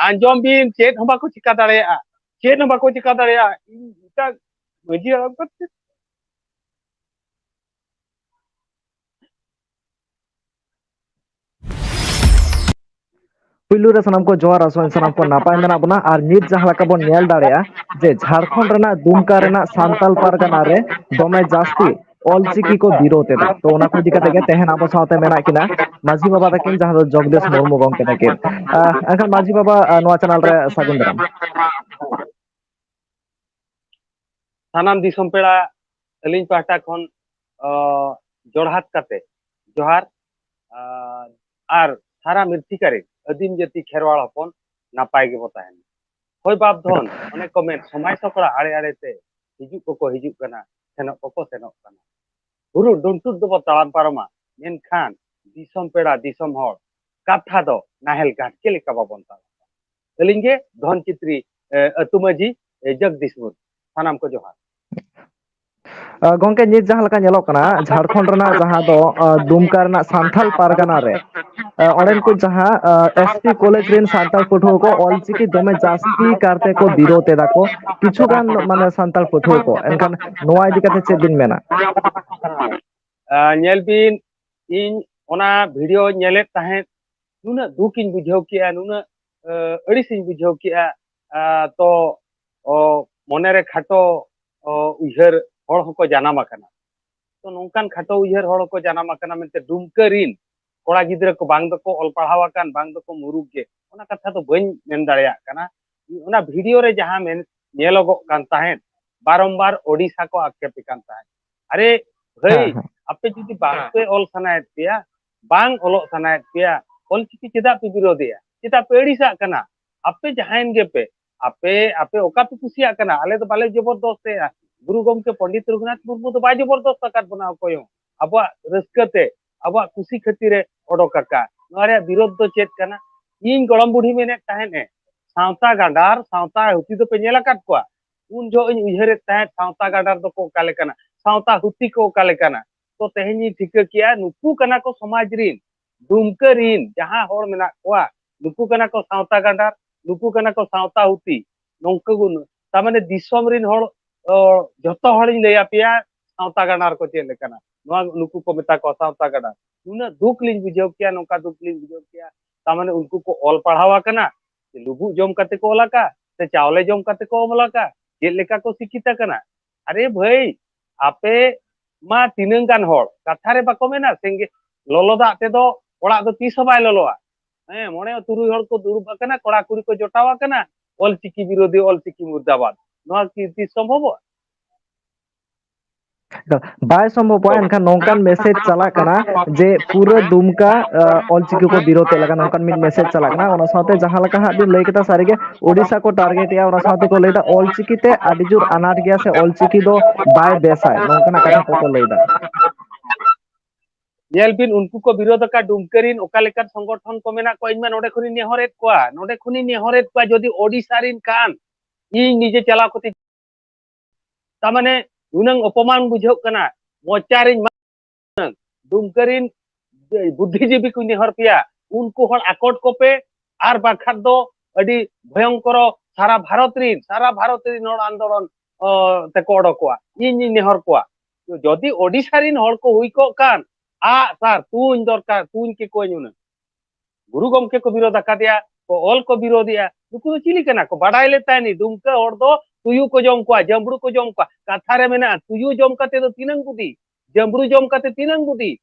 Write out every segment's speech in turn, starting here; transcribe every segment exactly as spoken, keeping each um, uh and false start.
ᱟᱸᱡᱚᱢ ᱵᱤᱱ, ᱪᱮᱫ ᱦᱚᱸ ᱵᱟᱠᱚ ᱪᱤᱠᱟ ᱫᱟᱲᱮᱭᱟᱜᱼᱟ, ᱪᱮᱫ ᱦᱚᱸ ᱵᱟᱠᱚ ᱪᱤᱠᱟ ᱫᱟᱲᱮᱭᱟᱜᱼᱟ᱾ ᱤᱧ ᱢᱤᱫᱴᱟᱝ ᱢᱟᱹᱡᱷᱤ ᱦᱟᱲᱟᱢ ᱠᱟᱛᱮ ᱯᱩᱭᱞᱩ ᱨᱮ ᱥᱟᱱᱟᱢ ᱠᱚ ᱡᱚᱦᱟᱨ, ᱟᱥᱚᱜ ᱟᱹᱧ ᱥᱟᱱᱟᱢ ᱠᱚ ᱱᱟᱯᱟᱭ ᱢᱮᱱᱟᱜ ᱵᱚᱱᱟ᱾ ᱟᱨ ᱱᱤᱛ ᱡᱟᱦᱟᱸ ᱞᱮᱠᱟ ᱵᱚᱱ ᱧᱮᱞ ᱫᱟᱲᱮᱭᱟᱜᱼᱟ ᱡᱮ ᱡᱷᱟᱲᱠᱷᱚᱸᱰ ᱨᱮᱱᱟᱜ ᱫᱩᱢᱠᱟ ᱨᱮᱱᱟᱜ ᱥᱟᱱᱛᱟᱞ ᱯᱟᱨᱜᱟᱱᱟ ᱨᱮ ᱫᱚᱢᱮ ᱡᱟᱹᱥᱛᱤ ᱚᱞᱪᱤᱠᱤ ᱠᱚ ᱵᱤᱨᱳᱫ ᱮᱫᱟ᱾ ᱛᱚ ᱚᱱᱟ ᱠᱚ ᱤᱫᱤ ᱠᱟᱛᱮ ᱜᱮ ᱛᱮᱦᱮᱧ ᱟᱵᱚ ᱥᱟᱶᱛᱮ ᱢᱮᱱᱟᱜ ᱠᱤᱱᱟ ᱢᱟᱹᱡᱷᱤ ᱵᱟᱵᱟ ᱛᱟᱹᱠᱤᱱ, ᱡᱟᱦᱟᱸ ᱫᱚ ᱡᱚᱜᱽᱫᱤᱥ ᱢᱩᱨᱢᱩ ᱜᱚᱢᱠᱮ ᱛᱟᱹᱠᱤᱱ᱾ ᱟᱦ, ᱮᱱᱠᱷᱟᱱ ᱢᱟᱹᱡᱷᱤ ᱵᱟᱵᱟ, ᱟᱦ, ᱱᱚᱣᱟ ᱪᱮᱱᱮᱞ ᱨᱮ ᱥᱟᱹᱜᱩᱱ ᱫᱟᱨᱟᱢ᱾ ᱥᱟᱱᱟᱢ ᱫᱤᱥᱚᱢ ᱯᱮᱲᱟ ᱟᱹᱞᱤᱧ ᱯᱟᱦᱴᱟ ᱠᱷᱚᱱ, ᱟᱦ, ᱡᱚᱲᱦᱟᱛ ᱠᱟᱛᱮ ᱡᱚᱦᱟᱨ᱾ ᱟᱨ, ᱟᱨ ᱥᱟᱨᱟ ᱢᱤᱨᱛᱷᱤᱠᱟ ᱨᱮ ᱟᱹᱫᱤᱢ ᱡᱟᱹᱛᱤ ᱠᱷᱮᱨᱣᱟᱲ ᱦᱚᱯᱚᱱ ᱱᱟᱯᱟᱭ ᱜᱮᱵᱚ ᱛᱟᱦᱮᱱ᱾ ᱦᱳᱭ ᱵᱟᱯ ᱫᱷᱚᱱ, ᱚᱱᱮ ᱠᱚ ᱢᱮᱱ, ᱥᱚᱢᱟᱭ ᱥᱚᱠᱲᱟ ᱟᱲᱮ ᱟᱲᱮ ᱛᱮ ᱦᱤᱡᱩᱜ ᱠᱚᱠᱚ ᱦᱤᱡᱩᱜ ᱠᱟᱱᱟ, ᱥᱮᱱᱚᱜ ᱠᱚᱠᱚ ᱥᱮᱱᱚᱜ ᱠᱟᱱᱟ᱾ ᱦᱩᱨᱩ ᱰᱩᱱᱴᱩᱫ ᱫᱚᱵᱚ ᱛᱟᱲᱟᱢ ᱯᱟᱨᱚᱢᱟ, ᱢᱮᱱᱠᱷᱟᱱ ᱫᱤᱥᱚᱢ ᱯᱮᱲᱟ, ᱫᱤᱥᱚᱢ ᱦᱚᱲ, ᱠᱟᱛᱷᱟ ᱫᱚ ᱱᱟᱦᱮᱞ ᱜᱷᱟᱴᱠᱮ ᱞᱮᱠᱟ ᱵᱟᱵᱚᱱ ᱛᱟᱲᱟᱢᱟ᱾ ᱟᱹᱞᱤᱧ ᱜᱮ ᱫᱷᱚᱱ ᱪᱤᱛᱨᱤ, ᱮ, ᱟᱹᱛᱩ ᱢᱟᱹᱡᱷᱤ, ᱮ, ᱡᱚᱜᱽᱫᱤᱥᱯᱩᱨ᱾ ᱥᱟᱱᱟᱢ ᱠᱚ ᱡᱚᱦᱟᱨ᱾ ᱟ, ᱜᱚᱝᱠᱮ, ᱱᱤᱛ ᱡᱟᱦᱟᱸ ᱞᱮᱠᱟ ᱧᱮᱞᱚᱜ ᱠᱟᱱᱟ, ᱡᱷᱟᱲᱠᱷᱚᱸᱰ ᱨᱮᱱᱟᱜ ᱡᱟᱦᱟᱸ ᱫᱚ, ᱟ, ᱫᱩᱢᱠᱟ ᱨᱮᱱᱟᱜ ᱥᱟᱱᱛᱷᱟᱞ ᱯᱟᱨᱜᱟᱱᱟ ᱨᱮ, ᱟ, ᱚᱸᱰᱮᱱ ᱠᱚ ᱡᱟᱦᱟᱸ, ᱟ, ᱮᱥ ᱴᱤ ᱠᱚᱞᱮᱡᱽ ᱨᱮᱱ ᱥᱟᱱᱛᱟᱲ ᱯᱟᱹᱴᱷᱩᱣᱟᱹ ᱠᱚ ᱚᱞᱪᱤᱠᱤ ᱫᱚᱢᱮ ᱡᱟᱹᱥᱛᱤ ᱠᱟᱨᱛᱮ ᱠᱚ ᱵᱤᱨᱳᱫ ᱮᱫᱟ ᱠᱚ, ᱠᱤᱪᱷᱩ ᱜᱟᱱ, ᱢᱟᱱᱮ, ᱥᱟᱱᱛᱟᱲ ᱯᱟᱹᱴᱷᱩᱣᱟᱹ ᱠᱚ᱾ ᱮᱱᱠᱷᱟᱱ ᱱᱚᱣᱟ ᱤᱫᱤ ᱠᱟᱛᱮ ᱪᱮᱫ ᱵᱤᱱ ᱢᱮᱱᱟ? ᱟ, ᱧᱮᱞ ᱵᱤᱱ, ᱤᱧ ᱚᱱᱟ ᱵᱷᱤᱰᱤᱭᱳ ᱧᱮᱞᱮᱫ ᱛᱟᱦᱮᱸᱫ, ᱱᱩᱱᱟᱹᱜ ᱫᱩᱠᱤᱧ ᱵᱩᱡᱷᱟᱹᱣ ᱠᱮᱜᱼᱟ, ᱱᱩᱱᱟᱹᱜ, ᱟ, ᱟᱹᱲᱤᱥᱤᱧ ᱵᱩᱡᱷᱟᱹᱣ ᱠᱮᱜᱼᱟ᱾ ᱟ, ᱛᱚ, ᱚ, ᱢᱚᱱᱮᱨᱮ ᱠᱷᱟᱴᱚ, ᱚ, ᱩᱭᱦᱟᱹᱨ ᱦᱚᱲ ᱦᱚᱸᱠᱚ ᱡᱟᱱᱟᱢ ᱟᱠᱟᱱᱟ᱾ ᱛᱚ, ᱱᱚᱝᱠᱟᱱ ᱠᱷᱟᱴᱚ ᱩᱭᱦᱟᱹᱨ ᱦᱚᱲ ᱦᱚᱸᱠᱚ ᱡᱟᱱᱟᱢ ᱟᱠᱟᱱᱟ ᱢᱮᱱᱛᱮ ᱰᱩᱢᱠᱟᱹ ᱨᱤᱱ ᱠᱚᱲᱟ ᱜᱤᱫᱽᱨᱟᱹ ᱠᱚ ᱵᱟᱝ ᱫᱚᱠᱚ ᱚᱞ ᱯᱟᱲᱦᱟᱣ ᱟᱠᱟᱱ, ᱵᱟᱝ ᱫᱚᱠᱚ ᱢᱩᱨᱩᱠ ᱜᱮ, ᱚᱱᱟ ᱠᱟᱛᱷᱟ ᱫᱚ ᱵᱟᱹᱧ ᱢᱮᱱ ᱫᱟᱲᱮᱭᱟᱜ ᱠᱟᱱᱟ᱾ ᱚᱱᱟ ᱵᱷᱤᱰᱤᱭᱳ ᱨᱮ ᱡᱟᱦᱟᱸ ᱢᱮᱱ, ᱧᱮᱞᱚᱜᱚᱜ ᱠᱟᱱ ᱛᱟᱦᱮᱸᱫ, ᱵᱟᱨᱚᱢᱵᱟᱨ ᱳᱰᱤᱥᱟ ᱠᱚ ᱟᱠᱷᱮᱯᱮ ᱠᱟᱱ ᱛᱟᱦᱮᱸᱫ᱾ ᱟᱨᱮ ᱵᱷᱟᱹᱭ, ᱦᱮᱸ, ᱦᱮᱸ᱾ ᱟᱯᱮ ᱡᱩᱫᱤ ᱵᱟᱝ ᱯᱮ ᱚᱞ ᱥᱟᱱᱟᱭᱮᱫ ᱯᱮᱭᱟ, ᱵᱟᱝ ᱚᱞᱚᱜ ᱥᱟᱱᱟᱭᱮᱫ ᱯᱮᱭᱟ, ᱚᱞᱪᱤᱠᱤ ᱪᱮᱫᱟᱜ ᱯᱮ ᱵᱤᱨᱳᱫᱮᱜᱼᱟ? ᱪᱮᱫᱟᱜ ᱯᱮ ᱟᱹᱲᱤᱥᱟᱜ ᱠᱟᱱᱟ? ᱟᱯᱮ ᱡᱟᱦᱟᱸᱭᱮᱱ ᱜᱮᱯᱮ, ᱟᱯᱮ, ᱟᱯᱮ ᱚᱠᱟ ᱯᱮ ᱠᱩᱥᱤᱭᱟᱜ ᱠᱟᱱᱟ, ᱟᱞᱮ ᱫᱚ ᱵᱟᱞᱮ ᱡᱚᱵᱚᱨᱫᱚᱥᱛᱮᱜᱼᱟ᱾ ᱜᱩᱨᱩ ᱜᱚᱢᱠᱮ ᱯᱚᱱᱰᱤᱛ ᱨᱚᱜᱷᱩᱱᱟᱛᱷ ᱢᱩᱨᱢᱩ ᱫᱚ ᱵᱟᱭ ᱡᱚᱵᱚᱨᱫᱚᱥᱛ ᱟᱠᱟᱫ ᱵᱚᱱᱟ ᱚᱠᱚᱭ ᱦᱚᱸ᱾ ᱟᱵᱚᱣᱟᱜ ᱨᱟᱹᱥᱠᱟᱹ ᱛᱮ, ᱟᱵᱚᱣᱟᱜ ᱠᱩᱥᱤ ᱠᱷᱟᱹᱛᱤᱨ ᱮ ᱚᱰᱚᱠ ᱟᱠᱟᱫ᱾ ᱱᱚᱣᱟ ᱨᱮᱭᱟᱜ ᱵᱤᱨᱳᱫᱷ ᱫᱚ ᱪᱮᱫ ᱠᱟᱱᱟ? ᱤᱧ ᱜᱚᱲᱚᱢ ᱵᱩᱰᱷᱤ ᱢᱮᱱᱮᱫ ᱛᱟᱦᱮᱸᱫ ᱮ, ᱥᱟᱶᱛᱟ ᱜᱟᱸᱰᱟᱨ, ᱥᱟᱶᱛᱟ ᱦᱩᱛᱤ ᱫᱚᱯᱮ ᱧᱮᱞ ᱟᱠᱟᱫ ᱠᱚᱣᱟ? ᱩᱱ ᱡᱚᱦᱚᱜ ᱤᱧ ᱩᱭᱦᱟᱹᱨᱮᱫ ᱛᱟᱦᱮᱸᱫ, ᱥᱟᱶᱛᱟ ᱜᱟᱸᱰᱟᱨ ᱫᱚᱠᱚ ᱚᱠᱟ ᱞᱮᱠᱟᱱᱟ, ᱥᱟᱶᱛᱟ ᱦᱩᱛᱤ ᱠᱚ ᱚᱠᱟ ᱞᱮᱠᱟᱱᱟ᱾ ᱛᱚ ᱛᱮᱦᱮᱧ ᱤᱧ ᱴᱷᱤᱠᱟᱹ ᱠᱮᱜᱼᱟ, ᱱᱩᱠᱩ ᱠᱟᱱᱟ ᱠᱚ ᱥᱚᱢᱟᱡᱽ ᱨᱤᱱ, ᱫᱩᱢᱠᱟᱹ ᱨᱤᱱ ᱡᱟᱦᱟᱸ ᱦᱚᱲ ᱢᱮᱱᱟᱜ ᱠᱚᱣᱟ, ᱱᱩᱠᱩ ᱠᱟᱱᱟ ᱠᱚ ᱥᱟᱶᱛᱟ ᱜᱟᱸᱰᱟᱨ, ᱱᱩᱠᱩ ᱠᱟᱱᱟ ᱠᱚ ᱥᱟᱶᱛᱟ ᱦᱩᱛᱤ᱾ ᱱᱚᱝᱠᱟ ᱜᱩᱱ-, ᱛᱟᱨ ᱢᱟᱱᱮ ᱫᱤᱥᱚᱢ ᱨᱤᱱ ᱦᱚᱲ, ᱚ, ᱡᱷᱚᱛᱚ ᱦᱚᱲᱤᱧ ᱞᱟᱹᱭ ᱟᱯᱮᱭᱟ ᱥᱟᱶᱛᱟ ᱜᱟᱸᱰᱟᱨ ᱠᱚ ᱪᱮᱫ ᱞᱮᱠᱟᱱᱟ᱾ ᱱᱚᱣᱟ ᱱᱩᱠᱩ ᱠᱚ ᱢᱮᱛᱟ ᱠᱚᱣᱟ ᱥᱟᱶᱛᱟ ᱜᱟᱸᱰᱟᱨ᱾ ᱱᱩᱱᱟᱹᱜ ᱫᱩᱠ ᱞᱤᱧ ᱵᱩᱡᱷᱟᱹᱣ ᱠᱮᱭᱟ, ᱱᱚᱝᱠᱟ ᱫᱩᱠ ᱞᱤᱧ ᱵᱩᱡᱷᱟᱹᱣ ᱠᱮᱭᱟ᱾ ᱛᱟᱨ ᱢᱟᱱᱮ ᱩᱱᱠᱩ ᱠᱚ ᱚᱞ ᱯᱟᱲᱦᱟᱣ ᱟᱠᱟᱱᱟ, ᱥᱮ ᱞᱩᱵᱩᱜ ᱡᱚᱢ ᱠᱟᱛᱮ ᱠᱚ ᱚᱞ ᱟᱠᱟ, ᱥᱮ ᱪᱟᱣᱞᱮ ᱡᱚᱢ ᱠᱟᱛᱮ ᱠᱚ ᱚᱞ ᱟᱠᱟ? ᱪᱮᱫ ᱞᱮᱠᱟ ᱠᱚ ᱥᱤᱠᱷᱤᱛ ᱟᱠᱟᱱᱟ? ᱟᱨᱮ ᱵᱷᱟᱹᱭ, ᱟᱯᱮ ᱢᱟ ᱛᱤᱱᱟᱹᱝ ᱜᱟᱱ ᱦᱚᱲ, ᱠᱟᱛᱷᱟ ᱨᱮ ᱵᱟᱠᱚ ᱢᱮᱱᱟ, ᱥᱮᱸᱜᱮ-, ᱞᱚᱞᱚ ᱫᱟᱜ ᱛᱮᱫᱚ ᱚᱲᱟᱜ ᱫᱚ ᱛᱤᱥ ᱦᱚᱸ ᱵᱟᱭ ᱞᱚᱞᱚᱜᱼᱟ᱾ ᱦᱮᱸ, ᱢᱚᱬᱮ ᱛᱩᱨᱩᱭ ᱦᱚᱲ ᱠᱚ ᱫᱩᱲᱩᱵ ᱟᱠᱟᱱᱟ, ᱠᱚᱲᱟ ᱠᱩᱲᱤ ᱠᱚ ᱡᱚᱴᱟᱣ ᱟᱠᱟᱱᱟ, ᱚᱞᱪᱤᱠᱤ ᱵᱤᱨᱳᱫᱷᱤ, ᱚᱞᱪᱤᱠᱤ ᱢᱩᱨᱫᱟᱵᱟᱫ᱾ ᱱᱚᱣᱟ ᱠᱤ ᱛᱤᱥ ᱥᱚᱢᱵᱷᱚᱵᱚᱜᱼᱟ? ᱵᱟᱭ ᱥᱚᱢᱵᱷᱚᱵᱚᱜᱼᱟ᱾ ᱮᱱᱠᱷᱟᱱ ᱱᱚᱝᱠᱟᱱ ᱢᱮᱥᱮᱡᱽ ᱪᱟᱞᱟᱜ ᱠᱟᱱᱟ ᱡᱮ ᱯᱩᱨᱟᱹ ᱫᱩᱢᱠᱟ, ᱟ, ᱚᱞᱪᱤᱠᱤ ᱠᱚ ᱵᱤᱨᱳᱫ ᱮᱫ ᱞᱮᱠᱟ ᱱᱚᱝᱠᱟᱱ ᱢᱤᱫ ᱢᱮᱥᱮᱡᱽ ᱪᱟᱞᱟᱜ ᱠᱟᱱᱟ᱾ ᱚᱱᱟ ᱥᱟᱶᱛᱮ ᱡᱟᱦᱟᱸ ᱞᱮᱠᱟ ᱦᱟᱸᱜ ᱵᱤᱱ ᱞᱟᱹᱭ ᱠᱮᱫᱟ, ᱥᱟᱹᱨᱤᱜᱮ ᱳᱰᱤᱥᱟ ᱠᱚ ᱴᱟᱨᱜᱮᱴ ᱮᱜᱼᱟ, ᱚᱱᱟ ᱥᱟᱶᱛᱮ ᱠᱚ ᱞᱟᱹᱭ ᱮᱫᱟ ᱚᱞᱪᱤᱠᱤ ᱛᱮ ᱟᱹᱰᱤ ᱡᱳᱨ ᱟᱱᱟᱴ ᱜᱮᱭᱟ ᱥᱮ ᱚᱞᱪᱤᱠᱤ ᱫᱚ ᱵᱟᱭ ᱵᱮᱥᱟᱭ, ᱱᱚᱝᱠᱟᱱᱟᱜ ᱠᱟᱛᱷᱟ ᱠᱚᱠᱚ ᱞᱟᱹᱭ ᱮᱫᱟ᱾ ᱧᱮᱞ ᱵᱤᱱ, ᱩᱱᱠᱩ ᱠᱚ ᱵᱤᱨᱳᱫ ᱟᱠᱟᱫ ᱰᱩᱢᱠᱟᱹ ᱨᱤᱱ ᱚᱠᱟ ᱞᱮᱠᱟᱱ ᱥᱚᱝᱜᱚᱴᱷᱚᱱ ᱠᱚ ᱢᱮᱱᱟᱜ ᱠᱚᱣᱟ, ᱤᱧ ᱢᱟ ᱱᱚᱰᱮ ᱠᱷᱚᱱᱤᱧ ᱱᱮᱦᱚᱨᱮᱫ ᱠᱚᱣᱟ, ᱱᱚᱰᱮ ᱠᱷᱚᱱᱤᱧ ᱱᱮᱦᱚᱨᱮᱫ ᱠᱚᱣᱟ, ᱡᱩᱫᱤ ᱳᱰᱤᱥᱟ ᱨᱤᱱ ᱠᱷᱟᱱ ᱤᱧ ᱱᱤᱡᱮ ᱪᱟᱞᱟᱣ ᱠᱟᱛᱮ, ᱛᱟᱨ ᱢᱟᱱᱮ ᱱᱩᱱᱟᱹᱝ ᱚᱯᱚᱢᱟᱱ ᱵᱩᱡᱷᱟᱹᱜ ᱠᱟᱱᱟ, ᱢᱚᱪᱟ ᱨᱤᱧ ᱢᱟ-, ᱰᱩᱢᱠᱟᱹ ᱨᱤᱱ ᱵᱩᱫᱽᱫᱷᱤᱡᱤᱵᱤ ᱠᱚᱧ ᱱᱮᱦᱚᱨ ᱯᱮᱭᱟ, ᱩᱱᱠᱩ ᱦᱚᱲ ᱟᱠᱚᱴ ᱠᱚᱯᱮ, ᱟᱨ ᱵᱟᱝᱠᱷᱟᱱ ᱫᱚ ᱟᱹᱰᱤ ᱵᱷᱚᱭᱚᱝᱠᱚᱨᱚ ᱥᱟᱨᱟ ᱵᱷᱟᱨᱚᱛ ᱨᱤᱱ, ᱥᱟᱨᱟ ᱵᱷᱟᱨᱚᱛ ᱨᱤᱱ ᱦᱚᱲ ᱟᱱᱫᱳᱞᱚᱱ, ᱚ, ᱛᱮᱠᱚ ᱚᱰᱚᱠᱚᱜᱼᱟ᱾ ᱤᱧ ᱤᱧ ᱱᱮᱦᱚᱨ ᱠᱚᱣᱟ, ᱡᱩᱫᱤ ᱳᱰᱤᱥᱟ ᱨᱤᱱ ᱦᱚᱲ ᱠᱚ ᱦᱩᱭ ᱠᱚᱜ ᱠᱷᱟᱱ, ᱟᱜ ᱥᱟᱨ ᱛᱩᱧ ᱫᱚᱨᱠᱟᱨ, ᱛᱩᱧ ᱠᱮᱠᱚᱣᱟᱧ ᱩᱱᱟᱹᱜ᱾ ᱜᱩᱨᱩ ᱜᱚᱢᱠᱮ ᱠᱚ ᱵᱤᱨᱳᱫ ᱟᱠᱟᱫᱮᱭᱟ, ᱠᱚ ᱚᱞ ᱠᱚ ᱵᱤᱨᱳᱫᱮᱜᱼᱟ᱾ ᱱᱩᱠᱩ ᱫᱚ ᱪᱤᱞᱤ ᱠᱟᱱᱟ ᱠᱚ? ᱵᱟᱰᱟᱭ ᱞᱮ ᱛᱟᱭᱱᱤ, ᱰᱩᱢᱠᱟᱹ ᱦᱚᱲ ᱫᱚ ᱛᱩᱭᱩ ᱠᱚ ᱡᱚᱢ ᱠᱚᱣᱟ, ᱡᱟᱸᱵᱽᱲᱩ ᱠᱚ ᱡᱚᱢ ᱠᱚᱣᱟ᱾ ᱠᱟᱛᱷᱟ ᱨᱮ ᱢᱮᱱᱟᱜᱼᱟ, ᱛᱩᱭᱩ ᱡᱚᱢ ᱠᱟᱛᱮ ᱫᱚ ᱛᱤᱱᱟᱹᱝ ᱵᱩᱫᱷᱤ, ᱡᱟᱸᱵᱽᱲᱩ ᱡᱚᱢ ᱠᱟᱛᱮ ᱛᱤᱱᱟᱹᱝ ᱵᱩᱫᱷᱤ᱾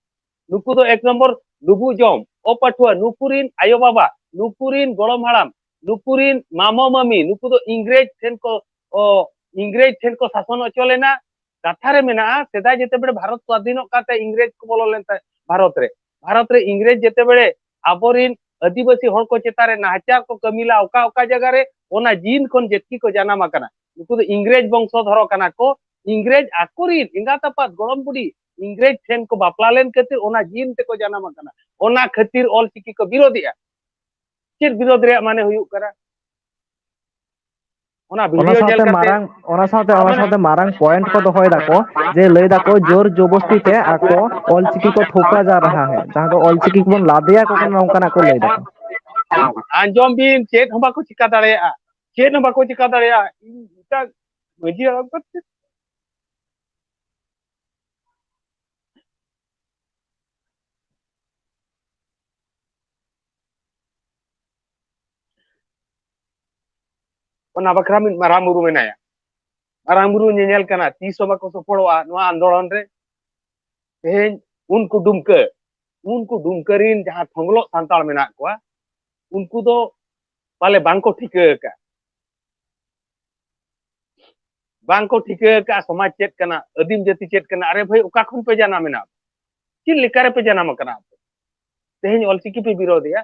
ᱱᱩᱠᱩ ᱫᱚ ᱮᱠ ᱱᱚᱢᱵᱚᱨ ᱞᱩᱵᱩᱜ ᱡᱚᱢ, ᱚᱯᱟᱹᱴᱷᱩᱣᱟᱹ, ᱱᱩᱠᱩ ᱨᱤᱱ ᱟᱭᱳ ᱵᱟᱵᱟ, ᱱᱩᱠᱩ ᱨᱤᱱ ᱜᱚᱲᱚᱢ ᱦᱟᱲᱟᱢ, ᱱᱩᱠᱩ ᱨᱤᱱ ᱢᱟᱢᱟ ᱢᱟᱢᱤ, ᱱᱩᱠᱩ ᱫᱚ ᱤᱝᱨᱮᱡᱽ ᱴᱷᱮᱱ ᱠᱚ, ᱚ, ᱤᱝᱨᱮᱡᱽ ᱴᱷᱮᱱ ᱠᱚ ᱥᱟᱥᱚᱱ ᱦᱚᱪᱚ ᱞᱮᱱᱟ᱾ ᱠᱟᱛᱷᱟ ᱨᱮ ᱢᱮᱱᱟᱜᱼᱟ, ᱥᱮᱫᱟᱭ ᱡᱮᱛᱮ ᱵᱮᱲᱮ ᱵᱷᱟᱨᱚᱛ ᱥᱣᱟᱫᱷᱤᱱᱚᱜ ᱠᱟᱱ ᱛᱟᱦᱮᱸ, ᱤᱝᱨᱮᱡᱽ ᱠᱚ ᱵᱚᱞᱚ ᱞᱮᱱ ᱛᱟᱦᱮᱸ ᱵᱷᱟᱨᱚᱛ ᱨᱮ, ᱵᱷᱟᱨᱚᱛ ᱨᱮ ᱤᱝᱨᱮᱡᱽ ᱡᱮᱛᱮ ᱵᱮᱲᱮ ᱟᱵᱚᱨᱤᱱ ᱟᱹᱫᱤᱵᱟᱹᱥᱤ ᱦᱚᱲ ᱠᱚ ᱪᱮᱛᱟᱱ ᱨᱮ ᱱᱟᱦᱟᱪᱟᱨ ᱠᱚ ᱠᱟᱹᱢᱤ ᱞᱟ, ᱚᱠᱟ ᱚᱠᱟ ᱡᱟᱭᱜᱟ ᱨᱮ, ᱚᱱᱟ ᱡᱤᱱ ᱠᱷᱚᱱ ᱡᱟᱹᱛᱤ ᱠᱚ ᱡᱟᱱᱟᱢ ᱟᱠᱟᱱᱟ᱾ ᱱᱩᱠᱩ ᱫᱚ ᱤᱝᱨᱮᱡᱽ ᱵᱚᱝᱥᱚ ᱫᱷᱚᱨᱚ ᱠᱟᱱᱟ ᱠᱚ᱾ ᱤᱝᱨᱮᱡᱽ ᱟᱠᱚᱨᱤᱱ ᱮᱸᱜᱟᱛ ᱟᱯᱟᱛ, ᱜᱚᱲᱚᱢ ᱵᱩᱰᱷᱤ ᱤᱝᱨᱮᱡᱽ ᱴᱷᱮᱱ ᱠᱚ ᱵᱟᱯᱞᱟ ᱞᱮᱱ ᱠᱷᱟᱹᱛᱤᱨ ᱚᱱᱟ ᱡᱤᱱ ᱛᱮᱠᱚ ᱡᱟᱱᱟᱢ ᱟᱠᱟᱱᱟ᱾ ᱚᱱᱟ ᱠᱷᱟᱹᱛᱤᱨ ᱚᱞᱪᱤᱠᱤ ᱠᱚ ᱵᱤᱨᱳᱫᱮᱜᱼᱟ᱾ ᱪᱮᱫ ᱵᱤᱨᱳᱫ ᱨᱮᱭᱟᱜ ᱢᱟᱱᱮ ᱦᱩᱭᱩᱜ ᱠᱟᱱᱟ? ᱚᱱᱟ ᱵᱷᱤᱰᱤᱭᱳ ᱧᱮᱞ ᱠᱟᱛᱮ ᱚᱱᱟ ᱥᱟᱶᱛᱮ ᱚᱱᱟ ᱥᱟᱶᱛᱮ ᱢᱟᱨᱟᱝ ᱯᱚᱭᱮᱱᱴ ᱠᱚ ᱫᱚᱦᱚᱭ ᱫᱟᱠᱚ, ᱡᱮ ᱞᱟᱹᱭ ᱫᱟᱠᱚ ᱡᱳᱨ ᱡᱚᱵᱚᱥᱛᱤ ᱛᱮ ᱟᱠᱚ ᱚᱞᱪᱤᱠᱤ ᱠᱚ ᱛᱷᱩᱯᱟ ᱡᱟ ᱨᱟᱦᱟ ᱦᱮ, ᱡᱟᱦᱟᱸ ᱫᱚ ᱚᱞᱪᱤᱠᱤ ᱠᱚᱵᱚᱱ ᱞᱟᱫᱮᱭᱟ ᱠᱚ ᱠᱟᱱᱟ, ᱱᱚᱝᱠᱟᱱᱟᱜ ᱠᱚ ᱞᱟᱹᱭ ᱫᱟᱠᱚ᱾ ᱟᱸᱡᱚᱢ ᱵᱤᱱ, ᱪᱮᱫ ᱦᱚᱸ ᱵᱟᱠᱚ ᱪᱤᱠᱟ ᱫᱟᱲᱮᱭᱟᱜᱼᱟ, ᱪᱮᱫ ᱦᱚᱸ ᱵᱟᱠᱚ ᱪᱤᱠᱟ ᱫᱟᱲᱮᱭᱟᱜᱼᱟ᱾ ᱤᱧ ᱢᱤᱫᱴᱟᱝ ᱢᱟᱹᱡᱷᱤ ᱦᱟᱲᱟᱢ ᱠᱟᱛᱮ ᱚᱱᱟ ᱵᱟᱠᱷᱨᱟ ᱢᱤᱫ ᱢᱟᱨᱟᱝ ᱵᱩᱨᱩ ᱢᱮᱱᱟᱭᱟ᱾ ᱢᱟᱨᱟᱝ ᱵᱩᱨᱩ ᱧᱮᱧᱮᱞ ᱠᱟᱱᱟ, ᱛᱤᱥ ᱦᱚᱸ ᱵᱟᱠᱚ ᱥᱚᱯᱷᱚᱞᱚᱜᱼᱟ ᱱᱚᱣᱟ ᱟᱱᱫᱳᱞᱚᱱ ᱨᱮ᱾ ᱛᱮᱦᱮᱧ ᱩᱱᱠᱩ ᱰᱩᱢᱠᱟᱹ, ᱩᱱᱠᱩ ᱰᱩᱢᱠᱟᱹ ᱨᱤᱱ ᱡᱟᱦᱟᱸ ᱴᱷᱚᱝᱜᱞᱚᱜ ᱥᱟᱱᱛᱟᱲ ᱢᱮᱱᱟᱜ ᱠᱚᱣᱟ, ᱩᱱᱠᱩ ᱫᱚ ᱯᱟᱞᱮ ᱵᱟᱝᱠᱚ ᱴᱷᱤᱠᱟᱹ ᱟᱠᱟᱫ, ᱵᱟᱝᱠᱚ ᱴᱷᱤᱠᱟᱹ ᱟᱠᱟᱫ ᱥᱚᱢᱟᱡᱽ ᱪᱮᱫ ᱠᱟᱱᱟ, ᱟᱹᱫᱤᱢ ᱡᱟᱹᱛᱤ ᱪᱮᱫ ᱠᱟᱱᱟ᱾ ᱟᱨᱮ ᱵᱷᱟᱹᱭ, ᱚᱠᱟ ᱠᱷᱚᱱ ᱯᱮ ᱡᱟᱱᱟᱢ ᱮᱱᱟ? ᱪᱮᱫ ᱞᱮᱠᱟ ᱨᱮᱯᱮ ᱡᱟᱱᱟᱢ ᱟᱠᱟᱱᱟ ᱟᱯᱮ? ᱛᱮᱦᱮᱧ ᱚᱞᱪᱤᱠᱤ ᱯᱮ ᱵᱤᱨᱳᱫᱮᱜᱼᱟ,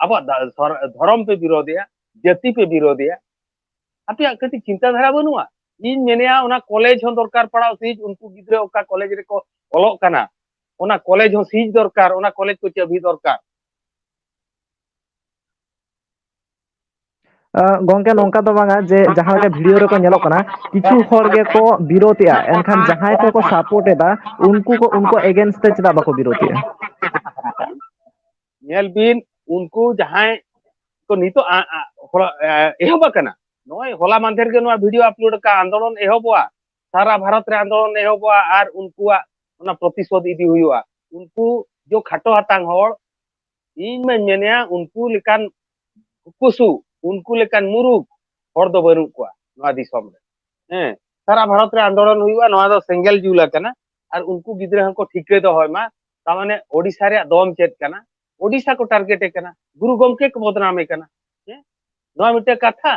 ᱟᱵᱚᱣᱟᱜ ᱫᱟ-, ᱥᱚᱨ-, ᱫᱷᱚᱨᱚᱢ ᱯᱮ ᱵᱤᱨᱳᱫᱮᱜᱼᱟ, ᱡᱟᱹᱛᱤ ᱯᱮ ᱵᱤᱨᱳᱫᱮᱜᱼᱟ᱾ ᱟᱯᱮᱭᱟᱜ ᱠᱟᱹᱴᱤᱡ ᱪᱤᱱᱛᱟᱹ ᱫᱷᱟᱨᱟ ᱵᱟᱹᱱᱩᱜᱼᱟ? ᱤᱧ ᱢᱮᱱᱮᱜᱼᱟ, ᱚᱱᱟ ᱠᱚᱞᱮᱡᱽ ᱦᱚᱸ ᱫᱚᱨᱠᱟᱨ ᱯᱟᱲᱟᱣ ᱥᱤᱡ, ᱩᱱᱠᱩ ᱜᱤᱫᱽᱨᱟᱹ ᱚᱠᱟ ᱠᱚᱞᱮᱡᱽ ᱨᱮᱠᱚ ᱚᱞᱚᱜ ᱠᱟᱱᱟ, ᱚᱱᱟ ᱠᱚᱞᱮᱡᱽ ᱦᱚᱸ ᱥᱤᱡ ᱫᱚᱨᱠᱟᱨ, ᱚᱱᱟ ᱠᱚᱞᱮᱡᱽ ᱠᱚ ᱪᱟᱹᱵᱤ ᱫᱚᱨᱠᱟᱨ᱾ ᱟᱸ, ᱜᱚᱝᱠᱮ, ᱱᱚᱝᱠᱟ ᱫᱚ ᱵᱟᱝᱟ ᱡᱮ ᱡᱟᱦᱟᱸ ᱞᱮᱠᱟ ᱵᱷᱤᱰᱤᱭᱳ ᱨᱮᱠᱚ ᱧᱮᱞᱚᱜ ᱠᱟᱱᱟ, ᱠᱤᱪᱷᱩ ᱦᱚᱲ ᱜᱮᱠᱚ ᱵᱤᱨᱳᱫᱮᱜᱼᱟ, ᱮᱱᱠᱷᱟᱱ ᱡᱟᱦᱟᱸᱭ ᱠᱚᱠᱚ ᱥᱟᱯᱳᱨᱴ ᱮᱫᱟ, ᱩᱱᱠᱩ ᱠᱚ, ᱩᱱᱠᱩ ᱮᱜᱮᱱᱥᱴ ᱛᱮ ᱪᱮᱫᱟᱜ ᱵᱟᱠᱚ ᱵᱤᱨᱳᱫᱮᱜᱼᱟ? ᱧᱮᱞ ᱵᱤᱱ, ᱩᱱᱠᱩ ᱡᱟᱦᱟᱸᱭ ᱠᱚ ᱱᱤᱛᱚᱜ ᱟ-, ᱟ-, ᱦᱚᱲ, ᱮ, ᱮᱦᱚᱵ ᱟᱠᱟᱱᱟ, ᱱᱚᱜᱼᱚᱭ ᱦᱚᱞᱟ ᱢᱟᱫᱷᱮᱨ ᱜᱮ ᱱᱚᱣᱟ ᱵᱷᱤᱰᱤᱭᱳ ᱟᱯᱞᱳᱰ ᱟᱠᱟᱫ, ᱟᱱᱫᱳᱞᱚᱱ ᱮᱦᱚᱵᱚᱜᱼᱟ, ᱥᱟᱨᱟ ᱵᱷᱟᱨᱚᱛ ᱨᱮ ᱟᱱᱫᱳᱞᱚᱱ ᱮᱦᱚᱵᱚᱜᱼᱟ ᱟᱨ ᱩᱱᱠᱩᱣᱟᱜ ᱚᱱᱟ ᱯᱨᱚᱛᱤᱥᱳᱫᱷ ᱤᱫᱤ ᱦᱩᱭᱩᱜᱼᱟ᱾ ᱩᱱᱠᱩ ᱡᱚ ᱠᱷᱟᱴᱚ ᱦᱟᱛᱟᱝ ᱦᱚᱲ, ᱤᱧ ᱢᱟᱧ ᱢᱮᱱᱮᱜᱼᱟ, ᱩᱱᱠᱩ ᱞᱮᱠᱟᱱ ᱠᱩᱥᱩ, ᱩᱱᱠᱩ ᱞᱮᱠᱟᱱ ᱢᱩᱨᱩᱠ ᱦᱚᱲ ᱫᱚ ᱵᱟᱹᱱᱩᱜ ᱠᱚᱣᱟ ᱱᱚᱣᱟ ᱫᱤᱥᱚᱢ ᱨᱮ᱾ ᱦᱮᱸ, ᱥᱟᱨᱟ ᱵᱷᱟᱨᱚᱛ ᱨᱮ ᱟᱱᱫᱳᱞᱚᱱ ᱦᱩᱭᱩᱜᱼᱟ, ᱱᱚᱣᱟ ᱫᱚ ᱥᱮᱸᱜᱮᱞ ᱡᱩᱞ ᱟᱠᱟᱱᱟ᱾ ᱟᱨ ᱩᱱᱠᱩ ᱜᱤᱫᱽᱨᱟᱹ ᱦᱚᱸᱠᱚ ᱴᱷᱤᱠᱟᱹ ᱫᱚᱦᱚᱭ ᱢᱟ, ᱛᱟᱨ ᱢᱟᱱᱮ ᱳᱰᱤᱥᱟ ᱨᱮᱭᱟᱜ ᱫᱚᱢ ᱪᱮᱫ ᱠᱟᱱᱟ, ᱳᱰᱤᱥᱟ ᱠᱚ ᱴᱟᱨᱜᱮᱴ ᱮ ᱠᱟᱱᱟ, ᱜᱩᱨᱩ ᱜᱚᱢᱠᱮ ᱠᱚ ᱵᱚᱫᱱᱟᱢᱮ ᱠᱟᱱᱟ᱾ ᱦᱮᱸ, ᱱᱚᱣᱟ ᱢᱤᱫᱴᱮᱱ ᱠᱟᱛᱷᱟ,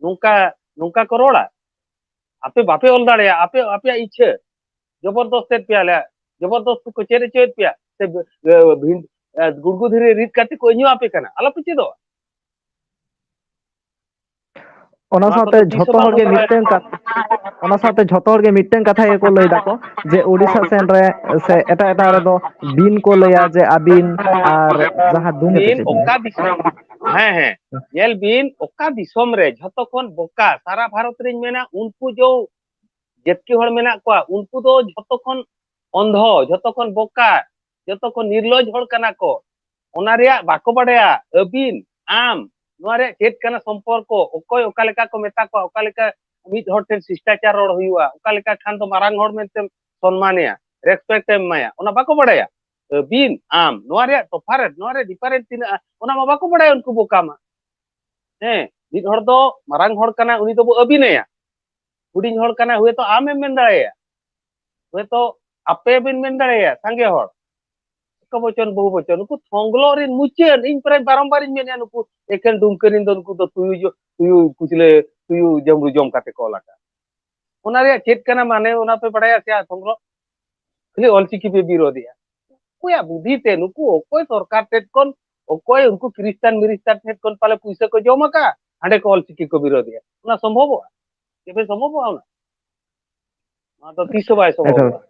ᱱᱚᱝᱠᱟ, ᱱᱚᱝᱠᱟ ᱠᱚ ᱨᱚᱲᱟ? ᱟᱯᱮ ᱵᱟᱯᱮ ᱚᱞ ᱫᱟᱲᱮᱭᱟᱜᱼᱟ, ᱟᱯᱮ, ᱟᱯᱮᱭᱟᱜ ᱤᱪᱪᱷᱟᱹ, ᱡᱚᱵᱚᱨᱫᱚᱥᱛ ᱮᱫ ᱯᱮᱭᱟ ᱞᱮ, ᱡᱚᱵᱚᱨᱫᱚᱥᱛ ᱠᱚ ᱪᱮᱫ ᱦᱚᱪᱚᱭᱮᱫ ᱯᱮᱭᱟ, ᱥᱮ ᱵᱷᱤ-, ᱵᱷᱤᱱ-, ᱜᱩᱲᱜᱩ ᱫᱷᱤᱨᱤ ᱨᱤᱫ ᱠᱟᱛᱮ ᱠᱚ ᱤᱧᱚᱜ ᱟᱯᱮ ᱠᱟᱱᱟ? ᱟᱞᱚᱯᱮ ᱪᱮᱫᱚᱜᱼᱟ᱾ ᱚᱱᱟ ᱱᱚᱣᱟ ᱥᱟᱶᱛᱮ ᱠᱚᱫᱚ ᱛᱤᱥ ᱡᱷᱚᱛᱚ ᱦᱚᱸ ᱦᱚᱲ ᱵᱟᱝ ᱜᱮ ᱦᱩᱭ ᱫᱟᱲᱮᱭᱟᱜᱼᱟ᱾ ᱢᱤᱫᱴᱟᱝ ᱠᱟᱛ-, ᱚᱱᱟ ᱥᱟᱶᱛᱮ ᱡᱷᱚᱛᱚ ᱦᱚᱲ ᱜᱮ ᱢᱤᱫᱴᱟᱝ ᱠᱟᱛᱷᱟ ᱜᱮᱠᱚ ᱞᱟᱹᱭ ᱫᱟᱠᱚ ᱡᱮ ᱳᱰᱤᱥᱟ ᱥᱮᱱ ᱨᱮ ᱥᱮ ᱮᱴᱟᱜ ᱮᱴᱟᱜ ᱨᱮᱫᱚ ᱵᱤᱱ ᱠᱚ ᱞᱟᱹᱭᱟ ᱡᱮ ᱟᱹᱵᱤᱱ, ᱟᱨ ᱡᱟᱦᱟᱸ ᱫᱩᱢ ᱠᱟᱛᱮ ᱵᱤᱱ ᱪᱮᱫ ᱚᱠᱟ ᱵᱤᱱ? ᱫᱤᱥᱚᱢ, ᱦᱮᱸ, ᱦᱮᱸ᱾ ᱧᱮᱞ ᱵᱤᱱ, ᱚᱠᱟ ᱫᱤᱥᱚᱢ ᱨᱮ ᱡᱷᱚᱛᱚ ᱠᱷᱚᱱ ᱵᱚᱠᱟ, ᱥᱟᱨᱟ ᱵᱷᱟᱨᱚᱛ ᱨᱤᱧ ᱢᱮᱱᱟ, ᱩᱱᱠᱩ ᱡᱚ ᱡᱮᱛᱠᱤ ᱦᱚᱲ ᱢᱮᱱᱟᱜ ᱠᱚᱣᱟ, ᱩᱱᱠᱩ ᱫᱚ ᱡᱷᱚᱛᱚ ᱠᱷᱚᱱ ᱚᱱᱫᱷᱚ, ᱡᱷᱚᱛᱚ ᱠᱷᱚᱱ ᱵᱚᱠᱟ, ᱡᱷᱚᱛᱚ ᱠᱷᱚᱱ ᱱᱤᱨᱞᱚᱡᱽ ᱦᱚᱲ ᱠᱟᱱᱟ ᱠᱚ᱾ ᱚᱱᱟ ᱨᱮᱭᱟᱜ ᱵᱟᱠᱚ ᱵᱟᱰᱟᱭᱟ᱾ ᱟᱹᱵᱤᱱ, ᱟᱢ, ᱱᱚᱣᱟ ᱨᱮᱭᱟᱜ ᱪᱮᱫ ᱠᱟᱱᱟ ᱥᱚᱢᱯᱚᱨᱠᱚ? ᱚᱠᱚᱭ ᱚᱠᱟ ᱞᱮᱠᱟ ᱠᱚ ᱢᱮᱛᱟ ᱠᱚᱣᱟ, ᱚᱠᱟ ᱞᱮᱠᱟ ᱢᱤᱫ ᱦᱚᱲ ᱴᱷᱮᱱ ᱥᱤᱥᱴᱟᱪᱟᱨ ᱨᱚᱲ ᱦᱩᱭᱩᱜᱼᱟ, ᱚᱠᱟ ᱞᱮᱠᱟ ᱠᱷᱟᱱ ᱫᱚ ᱢᱟᱨᱟᱝ ᱦᱚᱲ ᱢᱮᱱᱛᱮᱢ ᱥᱚᱱᱢᱟᱱᱮᱭᱟ, respect ᱮᱢ ᱮᱢᱟᱭᱟ, ᱚᱱᱟ ᱵᱟᱠᱚ ᱵᱟᱰᱟᱭᱟ᱾ ᱟᱹᱵᱤᱱ, ᱟᱢ, ᱱᱚᱣᱟ ᱨᱮᱭᱟᱜ ᱛᱚᱯᱷᱟᱨᱮᱛ, ᱱᱚᱣᱟ ᱨᱮᱭᱟᱜ different ᱛᱤᱱᱟᱹᱜ, ᱚᱱᱟ ᱢᱟ ᱵᱟᱠᱚ ᱵᱟᱰᱟᱭᱟ ᱩᱱᱠᱩ ᱵᱚᱠᱟ ᱢᱟ᱾ ᱦᱮᱸ, ᱢᱤᱫ ᱦᱚᱲ ᱫᱚ ᱢᱟᱨᱟᱝ ᱦᱚᱲ ᱠᱟᱱᱟᱭ, ᱩᱱᱤ ᱫᱚᱵᱚ ᱟᱹᱵᱤᱱᱟᱭᱟ᱾ ᱦᱩᱰᱤᱧ ᱦᱚᱲ ᱠᱟᱱᱟᱭ, ᱦᱚᱭᱛᱚ ᱟᱢᱮᱢ ᱢᱮᱱ ᱫᱟᱲᱮᱭᱟᱭᱟ, ᱦᱚᱭᱛᱚ ᱟᱯᱮ ᱵᱤᱱ ᱢᱮᱱ ᱫᱟᱲᱮᱭᱟᱭᱟ, ᱥᱟᱸᱜᱮ ᱦᱚᱲ᱾ ᱮᱠ ᱵᱚᱪᱚᱱ, ᱵᱚᱦᱩ ᱵᱚᱪᱚᱱ, ᱱᱩᱠᱩ ᱛᱷᱚᱝᱜᱽᱞᱚ ᱨᱤᱱ ᱢᱩᱪᱟᱹᱫ, ᱤᱧ ᱯᱨᱟᱭ ᱵᱟᱨᱚᱢᱵᱟᱨ ᱤᱧ ᱢᱮᱱᱮᱫᱼᱟ, ᱱᱩᱠᱩ ᱮᱠᱮᱱ ᱰᱩᱢᱠᱟᱹ ᱨᱤᱱ ᱫᱚ ᱱᱩᱠᱩ ᱫᱚ ᱛᱩᱭᱩ ᱡᱚ-, ᱛᱩᱭᱩ ᱠᱩᱪᱞᱟᱹ, ᱛᱩᱭᱩ ᱡᱟᱢᱵᱽᱲᱩ ᱡᱚᱢ ᱠᱟᱛᱮ ᱠᱚ ᱚᱞ ᱟᱠᱟᱫ᱾ ᱚᱱᱟ ᱨᱮᱭᱟᱜ ᱪᱮᱫ ᱠᱟᱱᱟ ᱢᱟᱱᱮ, ᱚᱱᱟ ᱯᱮ ᱵᱟᱲᱟᱭᱟ ᱥᱮ ᱛᱷᱚᱝᱜᱽᱞᱚ? ᱠᱷᱟᱹᱞᱤ ᱚᱞᱪᱤᱠᱤ ᱯᱮ ᱵᱤᱨᱳᱫᱮᱜᱼᱟ᱾ ᱚᱠᱚᱭᱟᱜ ᱵᱩᱫᱷᱤ ᱛᱮ ᱱᱩᱠᱩ, ᱚᱠᱚᱭ ᱥᱚᱨᱠᱟᱨ ᱴᱷᱮᱱ ᱠᱷᱚᱱ, ᱚᱠᱚᱭ ᱩᱱᱠᱩ ᱠᱷᱨᱤᱥᱴᱟᱱ ᱢᱤᱨᱤᱥᱴᱟᱱ ᱴᱷᱮᱱ ᱠᱷᱚᱱ ᱯᱟᱞᱮ ᱯᱩᱭᱥᱟᱹ ᱠᱚ ᱡᱚᱢ ᱟᱠᱟᱫ, ᱦᱟᱸᱰᱮ ᱠᱚ ᱚᱞᱪᱤᱠᱤ ᱠᱚ ᱵᱤᱨᱳᱫᱮᱜᱼᱟ? ᱚᱱᱟ ᱥᱚᱢᱵᱷᱚᱵᱚᱜᱼᱟ? ᱪᱮᱫ ᱥᱚᱢᱵᱷᱚᱵᱚᱜᱼᱟ ᱚᱱᱟ? ᱱᱚᱣᱟ ᱫᱚ ᱛᱤᱥ ᱦᱚᱸ ᱵᱟᱭ ᱮᱠᱟᱞ᱾ ᱥᱚᱢᱵᱷᱚᱵᱚᱜᱼᱟ᱾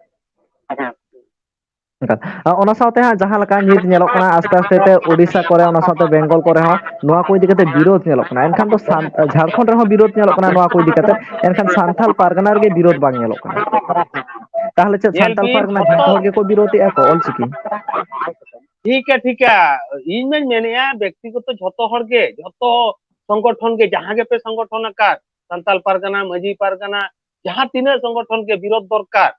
ᱮᱠᱟᱞ᱾ ᱟᱨ ᱚᱱᱟ ᱥᱟᱶᱛᱮ ᱦᱟᱸᱜ ᱡᱟᱦᱟᱸ ᱞᱮᱠᱟ ᱱᱤᱛ ᱧᱮᱞᱚᱜ ᱠᱟᱱᱟ, ᱟᱥᱛᱮ ᱟᱥᱛᱮ ᱛᱮ ᱳᱰᱤᱥᱟ ᱠᱚᱨᱮ, ᱚᱱᱟ ᱥᱟᱶᱛᱮ ᱵᱮᱝᱜᱚᱞ ᱠᱚᱨᱮ ᱦᱚᱸ ᱱᱚᱣᱟ ᱠᱚ ᱤᱫᱤ ᱠᱟᱛᱮ ᱵᱤᱨᱳᱫ ᱧᱮᱞᱚᱜ ᱠᱟᱱᱟ᱾ ᱮᱱᱠᱷᱟᱱ ᱫᱚ ᱥᱟᱱ-, ᱡᱷᱟᱲᱠᱷᱚᱸᱰ ᱨᱮᱦᱚᱸ ᱵᱤᱨᱳᱫ ᱧᱮᱞᱚᱜ ᱠᱟᱱᱟ ᱱᱚᱣᱟ ᱠᱚ ᱤᱫᱤ ᱠᱟᱛᱮ᱾ ᱮᱱᱠᱷᱟᱱ ᱥᱟᱱᱛᱟᱲ ᱯᱟᱨᱜᱟᱱᱟ ᱨᱮᱜᱮ ᱵᱤᱨᱳᱫ ᱵᱟᱝ ᱧᱮᱞᱚᱜ ᱠᱟᱱᱟ᱾ ᱛᱟᱦᱚᱞᱮ ᱪᱮᱫ ᱧᱮᱞ ᱥᱟᱱᱛᱟᱲ ᱵᱤᱱ, ᱯᱟᱨᱜᱟᱱᱟ ᱡᱷᱚᱛᱚ ᱡᱷᱚᱛᱚ ᱦᱚᱲ ᱜᱮᱠᱚ ᱵᱤᱨᱳᱫᱮᱜᱼᱟ ᱠᱚ ᱚᱞᱪᱤᱠᱤ? ᱴᱷᱤᱠᱟ, ᱴᱷᱤᱠᱟ᱾ ᱤᱧ ᱢᱟᱧ ᱢᱮᱱᱮᱫᱼᱟ, ᱵᱮᱠᱛᱤᱜᱚᱛᱚ ᱡᱷᱚᱛᱚ ᱦᱚᱲ ᱜᱮ, ᱡᱷᱚᱛᱚ ᱥᱚᱝᱜᱚᱴᱷᱚᱱ ᱜᱮ, ᱡᱟᱦᱟᱸ ᱜᱮᱯᱮ ᱥᱚᱝᱜᱚᱴᱷᱚᱱ ᱟᱠᱟᱫ, ᱥᱟᱱᱛᱟᱲ ᱯᱟᱨᱜᱟᱱᱟ, ᱢᱟᱹᱡᱷᱤ ᱯᱟᱨᱜᱟᱱᱟ, ᱡᱟᱦᱟᱸ ᱛᱤᱱᱟᱹᱜ ᱥᱚᱝᱜᱚᱴᱷᱚᱱ ᱜᱮ ᱵᱤᱨᱳᱫ ᱫᱚᱨᱠᱟᱨ᱾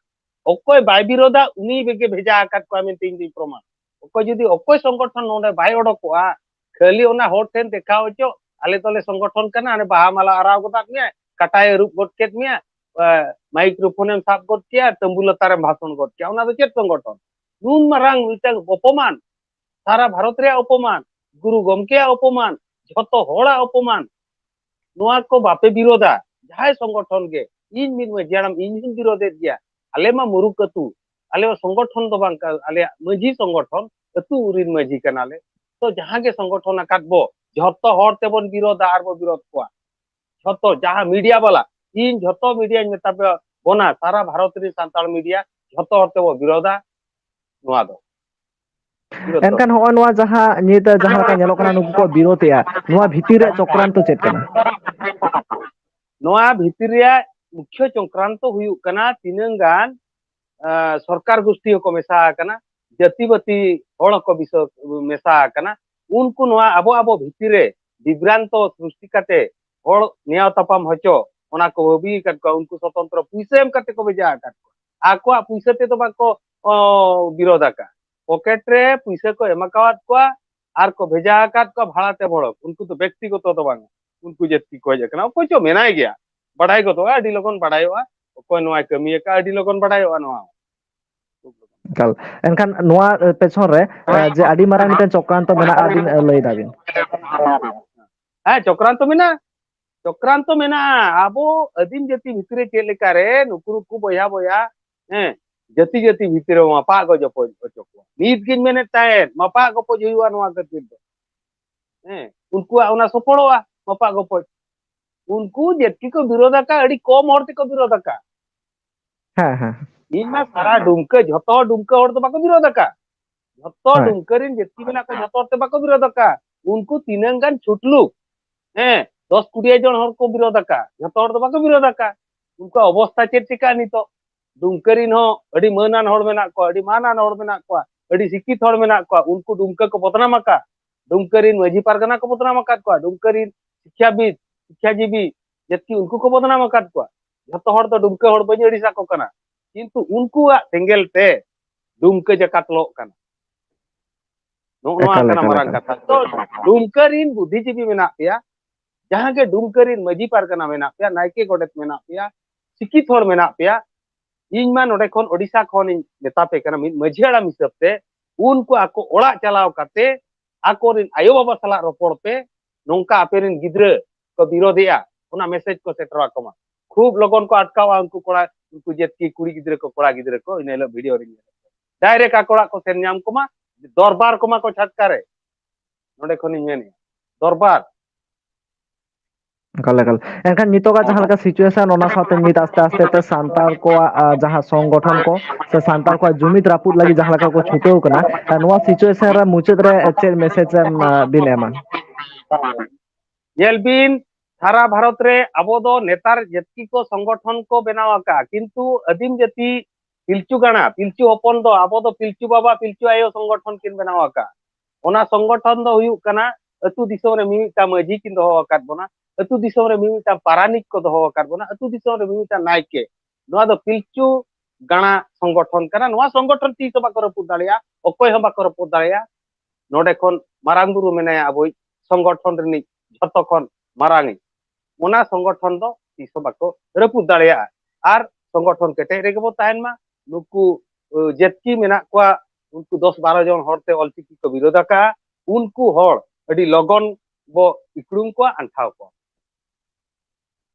ᱚᱠᱚᱭ ᱵᱟᱭ ᱵᱤᱨᱳᱫᱟ, ᱩᱱᱤ ᱜᱮ ᱵᱷᱮᱡᱟ ᱟᱠᱟᱫ ᱠᱚᱣᱟ ᱢᱮᱱᱛᱮ ᱤᱧ ᱫᱩᱧ ᱯᱨᱚᱢᱟᱱ᱾ ᱚᱠᱚᱭ ᱡᱩᱫᱤ, ᱚᱠᱚᱭ ᱥᱚᱝᱜᱚᱴᱷᱚᱱ ᱱᱚᱰᱮ ᱵᱟᱭ ᱚᱰᱚᱠᱚᱜᱼᱟ, ᱠᱷᱟᱹᱞᱤ ᱚᱱᱟ ᱦᱚᱲ ᱴᱷᱮᱱ ᱫᱮᱠᱷᱟᱣ ᱦᱚᱪᱚ, ᱟᱞᱮ ᱫᱚᱞᱮ ᱥᱚᱝᱜᱚᱴᱷᱚᱱ ᱠᱟᱱᱟ, ᱦᱟᱱᱮ ᱵᱟᱦᱟ ᱢᱟᱞᱟ ᱟᱨᱟᱣ ᱜᱚᱫᱟᱜ ᱢᱮᱭᱟ, ᱠᱟᱴᱟᱭ ᱟᱹᱨᱩᱵ ᱜᱚᱫ ᱠᱮᱫ ᱢᱮᱭᱟ, ᱮ, ᱢᱟᱭᱤᱠᱨᱳᱯᱷᱳᱱ ᱮᱢ ᱥᱟᱵ ᱜᱚᱫ ᱠᱮᱭᱟ, ᱛᱟᱹᱢᱵᱩᱞ ᱞᱟᱛᱟᱨ ᱨᱮᱢ ᱵᱷᱟᱥᱚᱱ ᱜᱚᱫ ᱠᱮᱭᱟ, ᱚᱱᱟ ᱫᱚ ᱪᱮᱫ ᱥᱚᱝᱜᱚᱴᱷᱚᱱ? ᱱᱩᱱ ᱢᱟᱨᱟᱝ ᱢᱤᱫᱴᱟᱝ ᱚᱯᱚᱢᱟᱱ, ᱥᱟᱨᱟ ᱵᱷᱟᱨᱚᱛ ᱨᱮᱭᱟᱜ ᱚᱯᱚᱢᱟᱱ, ᱜᱩᱨᱩ ᱜᱚᱢᱠᱮᱭᱟᱜ ᱚᱯᱚᱢᱟᱱ, ᱡᱷᱚᱛᱚ ᱦᱚᱲᱟᱜ ᱚᱯᱚᱢᱟᱱ᱾ ᱱᱚᱣᱟ ᱠᱚ ᱵᱟᱯᱮ ᱵᱤᱨᱳᱫᱟ, ᱡᱟᱦᱟᱸᱭ ᱥᱚᱝᱜᱚᱴᱷᱚᱱ ᱜᱮ᱾ ᱤᱧ ᱢᱤᱫ ᱢᱟᱹᱡᱷᱤ ᱦᱟᱲᱟᱢ, ᱤᱧ ᱦᱚᱸᱧ ᱵᱤᱨᱳᱫᱮᱫ ᱜᱮᱭᱟ᱾ ᱟᱞᱮ ᱢᱟ ᱢᱩᱨᱩᱠ ᱟᱹᱛᱩ, ᱟᱞᱮ ᱢᱟ ᱥᱚᱝᱜᱚᱴᱷᱚᱱ ᱫᱚ ᱵᱟᱝ ᱠᱟᱱᱟ, ᱟᱞᱮᱭᱟᱜ ᱢᱟᱹᱡᱷᱤ ᱥᱚᱝᱜᱚᱴᱷᱚᱱ, ᱟᱹᱛᱩ ᱨᱤᱱ ᱢᱟᱹᱡᱷᱤ ᱠᱟᱱᱟᱞᱮ᱾ ᱛᱚ ᱡᱟᱦᱟᱸ ᱜᱮ ᱥᱚᱝᱜᱚᱴᱷᱚᱱ ᱟᱠᱟᱫ ᱵᱚ, ᱡᱷᱚᱛᱚ ᱦᱚᱲ ᱛᱮᱵᱚᱱ ᱵᱤᱨᱳᱫᱟ ᱟᱨ ᱵᱚ ᱵᱤᱨᱳᱫ ᱠᱚᱣᱟ᱾ ᱡᱷᱚᱛᱚ ᱡᱟᱦᱟᱸ ᱢᱤᱰᱤᱭᱟ ᱵᱟᱞᱟ, ᱤᱧ ᱡᱷᱚᱛᱚ ᱢᱤᱰᱤᱭᱟᱧ ᱢᱮᱛᱟ ᱯᱮ ᱵᱚᱱᱟ, ᱥᱟᱨᱟ ᱵᱷᱟᱨᱚᱛ ᱨᱤᱱ ᱥᱟᱱᱛᱟᱲ ᱢᱤᱰᱤᱭᱟ, ᱡᱷᱚᱛᱚ ᱦᱚᱲ ᱛᱮᱵᱚ ᱵᱤᱨᱳᱫᱟ ᱱᱚᱣᱟ ᱫᱚ᱾ ᱮᱱᱠᱷᱟᱱ ᱦᱚᱸᱜᱼᱚᱭ ᱱᱚᱣᱟ ᱡᱟᱦᱟᱸ ᱱᱤᱛ ᱡᱟᱦᱟᱸ ᱞᱮᱠᱟ ᱧᱮᱞᱚᱜ ᱠᱟᱱᱟ, ᱱᱩᱠᱩ ᱠᱚ ᱵᱤᱨᱳᱫᱷ ᱮᱜᱼᱟ, ᱱᱚᱣᱟ ᱵᱷᱤᱛᱤᱨ ᱨᱮᱭᱟᱜ ᱪᱚᱠᱨᱟᱱᱛᱚ ᱪᱮᱫ ᱠᱟᱱᱟ? ᱱᱚᱣᱟ ᱵᱷᱤᱛᱤᱨ ᱨᱮᱭᱟᱜ ᱢᱩᱠᱷᱭᱚ ᱪᱚᱠᱨᱟᱱᱛᱚ ᱦᱩᱭᱩᱜ ᱠᱟᱱᱟ, ᱛᱤᱱᱟᱹᱝ ᱜᱟᱱ ᱟᱸ, ᱥᱚᱨᱠᱟᱨ ᱜᱳᱥᱴᱤ ᱦᱚᱸᱠᱚ ᱢᱮᱥᱟ ᱟᱠᱟᱱᱟ, ᱡᱟᱹᱛᱤ ᱵᱟᱹᱛᱤ ᱦᱚᱲ ᱦᱚᱸᱠᱚ ᱵᱤᱥᱚ-, ᱢᱮᱥᱟ ᱟᱠᱟᱱᱟ᱾ ᱩᱱᱠᱩ ᱱᱚᱣᱟ ᱟᱵᱚ ᱟᱵᱚ ᱵᱷᱤᱛᱤᱨ ᱨᱮ ᱵᱤᱵᱷᱨᱟᱱᱛᱚ ᱥᱨᱤᱥᱴᱤ ᱠᱟᱛᱮ ᱦᱚᱲ ᱱᱮᱭᱟᱣ ᱛᱟᱯᱟᱢ ᱦᱚᱪᱚ, ᱚᱱᱟ ᱠᱚ ᱵᱷᱟᱹᱵᱤ ᱟᱠᱟᱫ ᱠᱚᱣᱟ᱾ ᱩᱱᱠᱩ ᱥᱚᱛᱚᱱᱛᱨᱚ ᱯᱩᱭᱥᱟᱹ ᱮᱢ ᱠᱟᱛᱮ ᱠᱚ ᱵᱷᱮᱡᱟ ᱟᱠᱟᱫ ᱠᱚᱣᱟ, ᱟᱠᱚᱣᱟᱜ ᱯᱩᱭᱥᱟᱹ ᱛᱮᱫᱚ ᱵᱟᱠᱚ, ᱚ, ᱵᱤᱨᱳᱫᱷ ᱟᱠᱟᱫ᱾ ᱯᱚᱠᱮᱴ ᱨᱮ ᱯᱩᱭᱥᱟᱹ ᱠᱚ ᱮᱢ ᱟᱠᱟᱣᱟᱫ ᱠᱚᱣᱟ ᱟᱨ ᱠᱚ ᱵᱷᱮᱡᱟ ᱟᱠᱟᱫ ᱠᱚᱣᱟ ᱵᱷᱟᱲᱟ ᱛᱮ ᱵᱷᱚᱲᱚᱠ, ᱩᱱᱠᱩ ᱫᱚ ᱵᱮᱠᱛᱤᱜᱚᱛᱚ ᱫᱚ ᱵᱟᱝ, ᱩᱱᱠᱩ ᱡᱟᱹᱛᱤ ᱠᱚ ᱦᱮᱡ ᱟᱠᱟᱱᱟ᱾ ᱚᱠᱚᱭ ᱪᱚ ᱢᱮᱱᱟᱭ ᱜᱮᱭᱟ, ᱵᱟᱰᱟᱭ ᱜᱚᱫᱚᱜᱼᱟ, ᱟᱹᱰᱤ ᱞᱚᱜᱚᱱ ᱵᱟᱰᱟᱭᱚᱜᱼᱟ ᱚᱠᱚᱭ ᱱᱚᱣᱟᱭ ᱠᱟᱹᱢᱤ ᱟᱠᱟᱫᱼᱟ, ᱟᱹᱰᱤ ᱞᱚᱜᱚᱱ ᱵᱟᱰᱟᱭᱚᱜᱼᱟ ᱱᱚᱣᱟ᱾ ᱮᱠᱟᱞ᱾ ᱮᱱᱠᱷᱟᱱ ᱱᱚᱣᱟ, ᱮ, ᱯᱮᱪᱷᱚᱱ ᱨᱮ, ᱮ, ᱡᱮ ᱟᱹᱰᱤ ᱢᱟᱨᱟᱝ ᱢᱤᱫᱴᱮᱱ ᱪᱚᱠᱨᱟᱱᱛᱚ ᱢᱮᱱᱟᱜᱼᱟ ᱵᱤᱱ, ᱮ, ᱞᱟᱹᱭ ᱫᱟᱵᱤᱱ᱾ ᱦᱮᱸ, ᱪᱚᱠᱨᱟᱱᱛᱚ ᱢᱮᱱᱟᱜᱼᱟ, ᱪᱚᱠᱨᱟᱱᱛᱚ ᱢᱮᱱᱟᱜᱼᱟ᱾ ᱟᱵᱚ ᱟᱹᱫᱤᱢ ᱡᱟᱹᱛᱤ ᱵᱷᱤᱛᱨᱤ ᱨᱮ ᱪᱮᱫ ᱞᱮᱠᱟ ᱨᱮ ᱱᱩᱠᱩ ᱱᱩᱠᱩ ᱵᱚᱭᱦᱟ ᱵᱚᱭᱦᱟ, ᱦᱮᱸ, ᱡᱟᱹᱛᱤ ᱡᱟᱹᱛᱤ ᱵᱷᱤᱛᱨᱤ ᱨᱮ ᱢᱟᱯᱟᱜ ᱜᱚᱡᱚᱯᱚᱡ ᱦᱚᱪᱚ ᱠᱚᱣᱟ᱾ ᱱᱤᱛ ᱜᱤᱧ ᱢᱮᱱᱮᱫ ᱛᱟᱦᱮᱸᱫ, ᱢᱟᱯᱟᱜ ᱜᱚᱯᱚᱡ ᱦᱩᱭᱩᱜᱼᱟ ᱱᱚᱣᱟ ᱠᱷᱟᱹᱛᱤᱨ ᱫᱚ᱾ ᱦᱮᱸ, ᱩᱱᱠᱩᱣᱟᱜ ᱚᱱᱟ ᱥᱚᱯᱷᱚᱞᱚᱜᱼᱟ, ᱢᱟᱯᱟᱜ ᱜᱚᱯᱚᱡ᱾ ᱩᱱᱠᱩ ᱡᱟᱹᱛᱤ ᱠᱚ ᱵᱤᱨᱳᱫᱷ ᱟᱠᱟᱫ, ᱟᱹᱰᱤ ᱠᱚᱢ ᱦᱚᱲ ᱛᱮᱠᱚ ᱵᱤᱨᱳᱫᱷ ᱟᱠᱟᱫ᱾ ᱦᱮᱸ, ᱦᱮᱸ᱾ ᱤᱧ ᱢᱟ ᱥᱟᱨᱟ ᱰᱩᱢᱠᱟᱹ, ᱡᱷᱚᱛᱚ ᱰᱩᱢᱠᱟᱹ ᱦᱚᱲ ᱫᱚ ᱵᱟᱠᱚ ᱵᱤᱨᱳᱫᱷ ᱟᱠᱟᱫ᱾ ᱡᱷᱚᱛᱚ ᱦᱮᱸ᱾ ᱰᱩᱢᱠᱟᱹ ᱨᱮᱱ ᱡᱟᱹᱛᱤ ᱢᱮᱱᱟᱜ ᱠᱚ, ᱡᱷᱚᱛᱚ ᱦᱚᱲ ᱛᱮ ᱵᱟᱠᱚ ᱵᱤᱨᱳᱫᱷ ᱟᱠᱟᱫ᱾ ᱩᱱᱠᱩ ᱛᱤᱱᱟᱹᱝ ᱜᱟᱱ ᱪᱷᱩᱴᱞᱩ, ᱦᱮᱸ, ᱫᱚᱥ ᱠᱩᱲᱤ ᱡᱚᱱ ᱦᱚᱲ ᱠᱚ ᱵᱤᱨᱳᱫᱷ ᱟᱠᱟᱫ, ᱡᱷᱚᱛᱚ ᱦᱚᱲ ᱫᱚ ᱵᱟᱠᱚ ᱵᱤᱨᱳᱫᱷ ᱟᱠᱟᱫ᱾ ᱩᱱᱠᱩᱣᱟᱜ ᱚᱵᱚᱥᱛᱷᱟ ᱪᱮᱫ ᱪᱤᱠᱟᱹᱜᱼᱟ ᱱᱤᱛᱚᱜ? ᱰᱩᱢᱠᱟᱹ ᱨᱮᱱ ᱦᱚᱸ ᱟᱹᱰᱤ ᱢᱟᱹᱱᱟᱱ ᱦᱚᱲ ᱢᱮᱱᱟᱜ ᱠᱚᱣᱟ, ᱟᱹᱰᱤ ᱢᱟᱹᱱᱟᱱ ᱦᱚᱲ ᱢᱮᱱᱟᱜ ᱠᱚᱣᱟ, ᱟᱹᱰᱤ ᱥᱤᱠᱠᱷᱤᱛ ᱦᱚᱲ ᱢᱮᱱᱟᱜ ᱠᱚᱣᱟ, ᱩᱱᱠᱩ ᱰᱩᱢᱠᱟᱹ ᱠᱚ ᱵᱚᱫᱱᱟᱢ ᱟᱠᱟᱫ᱾ ᱰᱩᱢᱠᱟᱹ ᱨᱮᱱ ᱢᱟᱹᱡᱷᱤ ᱯᱟᱨᱜᱟᱱᱟ ᱠᱚ ᱵᱚᱫᱱᱟᱢ ᱟᱠᱟᱫ ᱠᱚᱣᱟ, ᱰᱩᱢᱠᱟᱹ ᱨᱮᱱ ᱥᱤᱠᱠᱷᱟᱵᱤᱫ, ᱥᱤᱠᱠᱷᱟᱡᱤᱵᱤ, ᱡᱟᱹᱛᱤ ᱩᱱᱠᱩ ᱠᱚ ᱵᱚᱫᱱᱟᱢ ᱟᱠᱟᱫ ᱠᱚᱣᱟ᱾ ᱡᱷᱚᱛᱚ ᱦᱚᱲ ᱫᱚ ᱰᱩᱢᱠᱟᱹ ᱦᱚᱲ ᱵᱟᱹᱧ ᱟᱹᱲᱤᱥ ᱟᱠᱚ ᱠᱟᱱᱟ, ᱠᱤᱱᱛᱩ ᱩᱱᱠᱩᱣᱟᱜ ᱥᱮᱸᱜᱮᱞ ᱛᱮ ᱰᱩᱢᱠᱟᱹ ᱡᱟᱠᱟᱛ ᱞᱚᱜ ᱠᱟᱱᱟ᱾ ᱱᱚᱜᱼᱚ ᱱᱚᱣᱟ ᱮᱠᱟᱞ, ᱠᱟᱱᱟ ᱮᱠᱟᱞ, ᱢᱟᱨᱟᱝ ᱮᱠᱟᱞ᱾ ᱠᱟᱛᱷᱟ᱾ ᱛᱚ ᱰᱩᱢᱠᱟᱹ ᱨᱮᱱ ᱵᱩᱫᱽᱫᱷᱤᱡᱤᱵᱤ ᱢᱮᱱᱟᱜ ᱯᱮᱭᱟ, ᱡᱟᱦᱟᱸ ᱜᱮ ᱰᱩᱢᱠᱟᱹ ᱨᱮᱱ ᱢᱟᱹᱡᱷᱤ ᱯᱟᱨᱜᱟᱱᱟ ᱢᱮᱱᱟᱜ ᱯᱮᱭᱟ, ᱱᱟᱭᱠᱮ ᱜᱚᱰᱮᱛ ᱢᱮᱱᱟᱜ ᱯᱮᱭᱟ, ᱥᱤᱠᱠᱷᱤᱛ ᱦᱚᱲ ᱢᱮᱱᱟᱜ ᱯᱮᱭᱟ, ᱤᱧ ᱢᱟ ᱱᱚᱰᱮ ᱠᱷᱚᱱ ᱳᱰᱤᱥᱟ ᱠᱷᱚᱱᱤᱧ ᱢᱮᱛᱟ ᱯᱮ ᱠᱟᱱᱟ, ᱢᱤᱫ ᱢᱟᱹᱡᱷᱤ ᱦᱟᱲᱟᱢ ᱦᱤᱥᱟᱹᱵ ᱛᱮ ᱩᱱᱠᱩ ᱟᱠᱚ ᱚᱲᱟᱜ ᱪᱟᱞᱟᱣ ᱠᱟᱛᱮ ᱟᱠᱚᱨᱮᱱ ᱟᱭᱳ ᱵᱟᱵᱟ ᱥᱟᱞᱟᱜ ᱨᱚᱯᱚᱲ ᱯᱮ, ᱱᱚᱝᱠᱟ ᱟᱯᱮᱨᱮᱱ ᱜᱤᱫᱽᱨᱟᱹ ᱠᱚ ᱵᱤᱨᱳᱫᱷᱮᱜᱼᱟ, ᱚᱱᱟ ᱢᱮᱥᱮᱡᱽ ᱠᱚ ᱥᱮᱴᱮᱨ ᱟᱠᱚ ᱢᱟ᱾ ᱠᱷᱩᱵ ᱞᱚᱜᱚᱱ ᱠᱚ ᱟᱴᱠᱟᱣᱟ ᱩᱱᱠᱩ ᱠᱚᱲᱟ, ᱩᱱᱠᱩ ᱡᱟᱹᱛᱤ ᱠᱩᱲᱤ ᱜᱤᱫᱽᱨᱟᱹ ᱠᱚ, ᱠᱚᱲᱟ ᱜᱤᱫᱽᱨᱟᱹ ᱠᱚ, ᱤᱱᱟᱹ ᱦᱤᱞᱳᱜ ᱵᱷᱤᱰᱤᱭᱳ ᱨᱤᱧ ᱧᱮᱞ᱾ ᱰᱟᱭᱨᱮᱠᱴ ᱟᱠᱚ ᱚᱲᱟᱜ ᱠᱚ ᱥᱮᱱ ᱧᱟᱢ ᱠᱚᱢᱟ, ᱫᱚᱨᱵᱟᱨ ᱠᱚᱢᱟ ᱠᱚ ᱪᱷᱟᱴᱠᱟ ᱨᱮ᱾ ᱱᱚᱰᱮ ᱠᱷᱚᱱᱤᱧ ᱢᱮᱱᱮᱫᱼᱟ, ᱫᱚᱨᱵᱟᱨ᱾ ᱮᱠᱟᱞ, ᱮᱠᱟᱞ᱾ ᱮᱱᱠᱷᱟᱱ ᱱᱤᱛᱚᱜᱟᱜ ᱡᱟᱦᱟᱸ ᱞᱮᱠᱟ situation, ᱚᱱᱟ ᱥᱟᱶᱛᱮ ᱱᱤᱛ ᱟᱥᱛᱮ ᱟᱥᱛᱮ ᱛᱮ ᱥᱟᱱᱛᱟᱲ ᱠᱚᱣᱟᱜ, ᱟ, ᱡᱟᱦᱟᱸ ᱥᱚᱝᱜᱚᱴᱷᱚᱱ ᱠᱚ ᱥᱮ ᱥᱟᱱᱛᱟᱲ ᱠᱚᱣᱟᱜ ᱡᱩᱢᱤᱫ ᱨᱟᱹᱯᱩᱫ ᱞᱟᱹᱜᱤᱫ ᱡᱟᱦᱟᱸ ᱞᱮᱠᱟ ᱠᱚ ᱪᱷᱩᱴᱟᱹᱣ ᱠᱟᱱᱟ, ᱟ, ᱱᱚᱣᱟ situation ᱨᱮ ᱢᱩᱪᱟᱹᱫ ᱨᱮ ᱪᱮᱫ message ᱮᱢ, ᱟ, ᱵᱤᱱ ᱮᱢᱟ? ᱧᱮᱞ ᱵᱤᱱ, ᱥᱟᱨᱟ ᱵᱷᱟᱨᱚᱛ ᱨᱮ ᱟᱵᱚ ᱫᱚ ᱱᱮᱛᱟᱨ ᱡᱟᱹᱛᱤ ᱠᱚ ᱥᱚᱝᱜᱚᱴᱷᱚᱱ ᱠᱚ ᱵᱮᱱᱟᱣ ᱟᱠᱟᱫᱼᱟ, ᱠᱤᱱᱛᱩ ᱟᱹᱫᱤᱢ ᱡᱟᱹᱛᱤ ᱯᱤᱞᱪᱩ ᱜᱟᱬᱟ, ᱯᱤᱞᱪᱩ ᱦᱚᱯᱚᱱ ᱫᱚ ᱟᱵᱚ ᱫᱚ ᱯᱤᱞᱪᱩ ᱵᱟᱵᱟ, ᱯᱤᱞᱪᱩ ᱟᱭᱳ ᱥᱚᱝᱜᱚᱴᱷᱚᱱ ᱠᱤᱱ ᱵᱮᱱᱟᱣ ᱟᱠᱟᱫᱼᱟ᱾ ᱚᱱᱟ ᱥᱚᱝᱜᱚᱴᱷᱚᱱ ᱫᱚ ᱦᱩᱭᱩᱜ ᱠᱟᱱᱟ, ᱟᱹᱛᱩ ᱫᱤᱥᱚᱢ ᱨᱮ ᱢᱤᱢᱤᱫᱴᱟᱝ ᱢᱟᱹᱡᱷᱤ ᱠᱤᱱ ᱫᱚᱦᱚ ᱟᱠᱟᱫ ᱵᱚᱱᱟ, ᱟᱹᱛᱩ ᱫᱤᱥᱚᱢ ᱨᱮ ᱢᱤᱢᱤᱫᱴᱟᱝ ᱯᱟᱨᱟᱱᱤᱠ ᱠᱚ ᱫᱚᱦᱚ ᱟᱠᱟᱫ ᱵᱚᱱᱟ, ᱟᱹᱛᱩ ᱫᱤᱥᱚᱢ ᱨᱮ ᱢᱤᱢᱤᱫᱴᱟᱝ ᱱᱟᱭᱠᱮ᱾ ᱱᱚᱣᱟ ᱫᱚ ᱯᱤᱞᱪᱩ ᱜᱟᱬᱟ ᱥᱚᱝᱜᱚᱴᱷᱚᱱ ᱠᱟᱱᱟ᱾ ᱱᱚᱣᱟ ᱥᱚᱝᱜᱚᱴᱷᱚᱱ ᱛᱤᱥ ᱦᱚᱸ ᱵᱟᱠᱚ ᱨᱟᱹᱯᱩᱫ ᱫᱟᱲᱮᱭᱟᱜᱼᱟ, ᱚᱠᱚᱭ ᱦᱚᱸ ᱵᱟᱠᱚ ᱨᱟᱹᱯᱩᱫ ᱫᱟᱲᱮᱭᱟᱜᱼᱟ᱾ ᱱᱚᱰᱮ ᱠᱷᱚᱱ ᱢᱟᱨᱟᱝ ᱵᱩᱨᱩ ᱢᱮᱱᱟᱭᱟ ᱟᱵᱚᱭᱤᱡ ᱥᱚᱝᱜᱚᱴᱷᱚᱱ ᱨᱤᱱᱤᱡ ᱡᱷᱚᱛᱚ ᱠᱷᱚᱱ ᱢᱟᱨᱟᱝᱤᱡ᱾ ᱚᱱᱟ ᱥᱚᱝᱜᱚᱴᱷᱚᱱ ᱫᱚ ᱛᱤᱥ ᱦᱚᱸ ᱵᱟᱠᱚ ᱨᱟᱹᱯᱩᱫ ᱫᱟᱲᱮᱭᱟᱜᱼᱟ᱾ ᱟᱨ ᱥᱚᱝᱜᱚᱴᱷᱚᱱ ᱠᱮᱴᱮᱡ ᱨᱮᱜᱮ ᱵᱚ ᱛᱟᱦᱮᱱ ᱢᱟ᱾ ᱱᱩᱠᱩ, ᱮ, ᱡᱟᱹᱛᱠᱤ ᱢᱮᱱᱟᱜ ᱠᱚᱣᱟ, ᱩᱱᱠᱩ ᱫᱚᱥ ᱵᱟᱨᱚ ᱡᱚᱱ ᱦᱚᱲᱛᱮ ᱚᱞᱪᱤᱠᱤ ᱠᱚ ᱵᱤᱨᱳᱫ ᱟᱠᱟᱫᱼᱟ, ᱩᱱᱠᱩ ᱦᱚᱲ ᱟᱹᱰᱤ ᱞᱚᱜᱚᱱ ᱵᱚ ᱤᱠᱲᱩᱢ ᱠᱚᱣᱟ, ᱟᱱᱴᱷᱟᱣ ᱠᱚᱣᱟ᱾